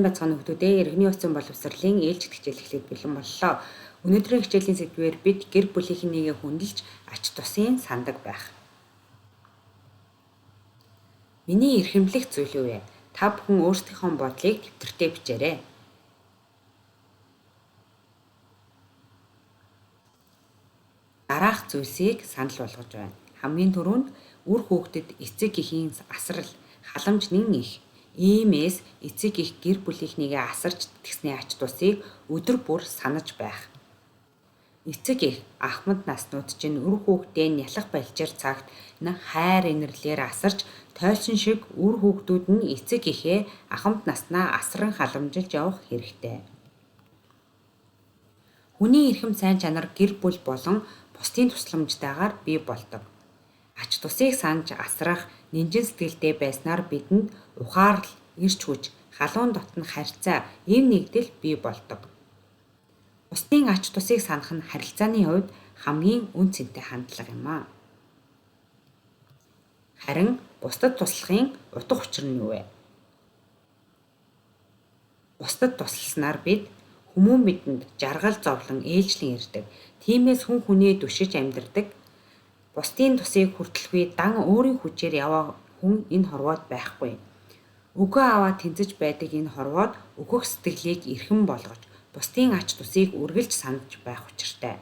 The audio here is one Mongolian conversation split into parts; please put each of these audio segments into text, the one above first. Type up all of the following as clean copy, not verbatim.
Сайн байцгаана хүмүүдээ иргэний утсан боловсролын ээлжит хичээл эхлээд бэлэн боллоо. Өнөөдрийн хичээлийн сэдвээр бид гэр бүлийнхнийгээ хүндэлж ач тусын сандаг байх. Миний эрхэмлэх зүйл юу вэ? Та бүхэн өөрсдийнхөө бодлыг дэвтэртээ бичээрэй. Дараах зүйлсийг санал болгож байна. Хамгийн түрүүнд үр хүүхдэд эцэг эхийн асрал, халамж нэн их. Иймээс эцэг их гэр бүлийнхнийгээ асарч тэтгэсний ач тусыг өдөр бүр санаж байх. Эцэг их ахмад наснууд чинь үр хүүхдээ нялх балжир цагт нь хайр инэрлээр асарч тойлсон шиг үр хүүхдүүд нь эцэг эхээ ахмад наснаа асран халамжилж явах хэрэгтэй. Хүний эрхэм сайн чанар гэр бүл болон бусдын тусламжтайгаар бий болдог. Ач тусыг санаж асрах нинжин сэтгэлтэй байснаар бидэнд ухаарл, эрч хүч, халуун дотно харьцаа, эв нэгдэл бий болдог. Бусдын ач тусыг санах нь харилцааны хувьд хамгийн үн цэнтэй хандлага юм аа. Харин бусдад туслахын утга учир нь юу вэ? Бусдад тусласнаар бид хүмүүн бидэнд жаргал зовлон ээлжлэн ирдэг. Тиймээс хүн хүнээ дүшиж амьдардаг. Бусдын тусыг хүртэлгүй дан өөрийн хүчээр яваа хүн энэ хорвоод байхгүй. Өгөө аваа тэнцэж байдаг энэ хорвоод өгөх сэтгэлийг эрхэм болгож бусдын ач тусыг үргэлж санаж байх учиртай.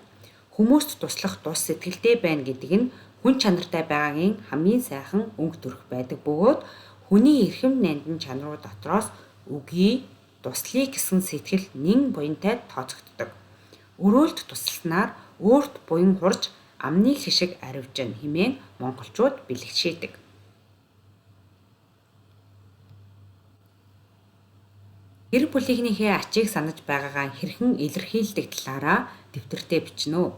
Хүмүүст туслах тус сэтгэлтэй байна гэдэг нь хүн чанартай байгаагийн хамгийн сайхан өнгө төрх байдаг бөгөөд хүний эрхэм нандин чанарууд дотроос үгүй туслая гэсэн сэтгэл нэн буянтай тооцогддог. Өрөөлт тусласнаар өөрт буян хурж амны хишиг аривжина хэмээн монголчууд бэлэгшээдэг. Гэр бүлийнхнийхээ ачийг санаж байгаагаа хэрхэн илэрхийлдэг талаараа дэвтэртээ бичнэ үү.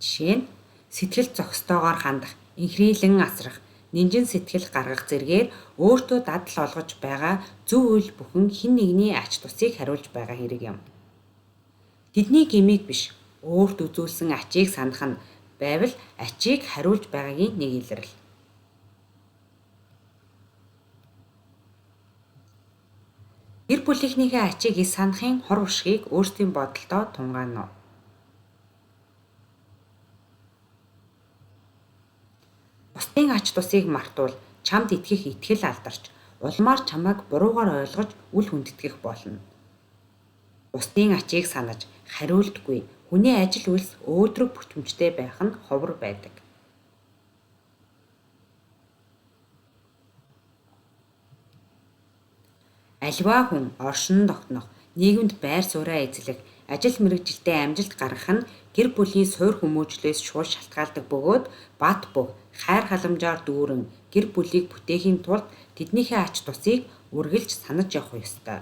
Жишээ нь сэтгэл зохистойгоор хандах, энхрийлэн асрах, нинжин сэтгэл гаргах зэргээр өөртөө дадал олгож байгаа зөв үйл бүхэн хэн нэгний ач тусыг хариулж байгаа хэрэг юм. Тэдний гэмийг биш, өөрт үзүүлсэн ачийг санах нь байвал ачийг хариулж байгаагийн нэг илрэл. Гэр бүлийнхнийхээ ачийг эс санахын хор хушгийг өөрсдийн бодолдоо тунгаана уу? Бусдын ач тусыг мартвал чамд итгэх итгэл алдарч, улмаар чамайг буруугаар ойлгож үл хүндэтгэх болно. Бусдын ачийг санаж хариулдаггүй хүний ажил үйлс өөдрөг бүтэмжтэй байх нь ховор байдаг. Аливаа хүн оршин тогтнох, нийгэмд байр сууриа эзлэх, ажил мэргэжилдээ амжилт гаргах нь гэр бүлийн суур хүмүүжлээс шууд шалтгаалдаг бөгөөд бат бөх, хайр халамжаар дүүрэн гэр бүлийг бүтээхийн тулд тэднийхээ ач тусыг үргэлж санаж явах ёстой.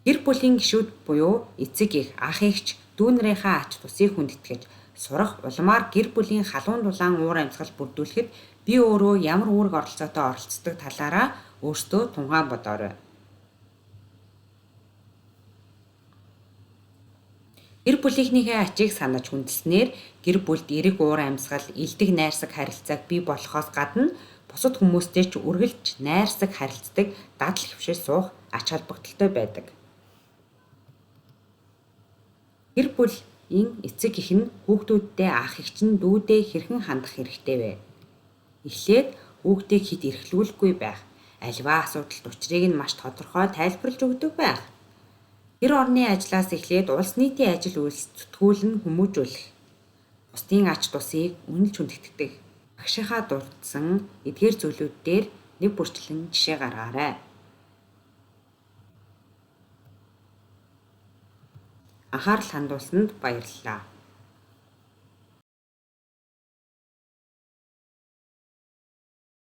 Гэр бүлийн гишүүд буюу эцэг эх, ах эгч, дүү нарынхаа ач тусыг хүндэтгэж сурах улмаар гэр бүлийн халуун дулаан уур амьсгал бүрдүүлэхэд би өөрөө ямар үүрэг оролцоотой оролцдог талаараа өөрсдөө тунгаан бодоорой. Гэр бүлийнхнийхээ ачийг санаж хүндэлснээр гэр бүлд эерэг уур амьсгал, илдэг найрсаг харилцааг бий болгохоос гадна бусад хүмүүстэй ч үргэлж найрсаг харилцдаг дадал хэвшил суух ач холбогдолтой байдаг. Гэр бүлийн эцэг эх нь хүүхдүүддээ ах эгч нь дүүдээ хэрхэн хандах хэрэгтэй вэ? Эхлээд хүүхдийг хэд эрхлүүлэхгүй байх, аливаа асуудалд учрыг нь маш тодорхой тайлбарлаж өгдөг байх. Гэр орны ажлаас эхлээд улс нийтийн ажил үйлс зүтгүүлэн хүмүүжүүлэх. Бусдын ач тусыг үнэлж хүндэтгэдэг. Багшийнхаа дурдсан эдгээр зүйлүүд дээр нэг бүрчлэн жишээ гаргаарай. Анхаарал хандуулсанд баярлалаа.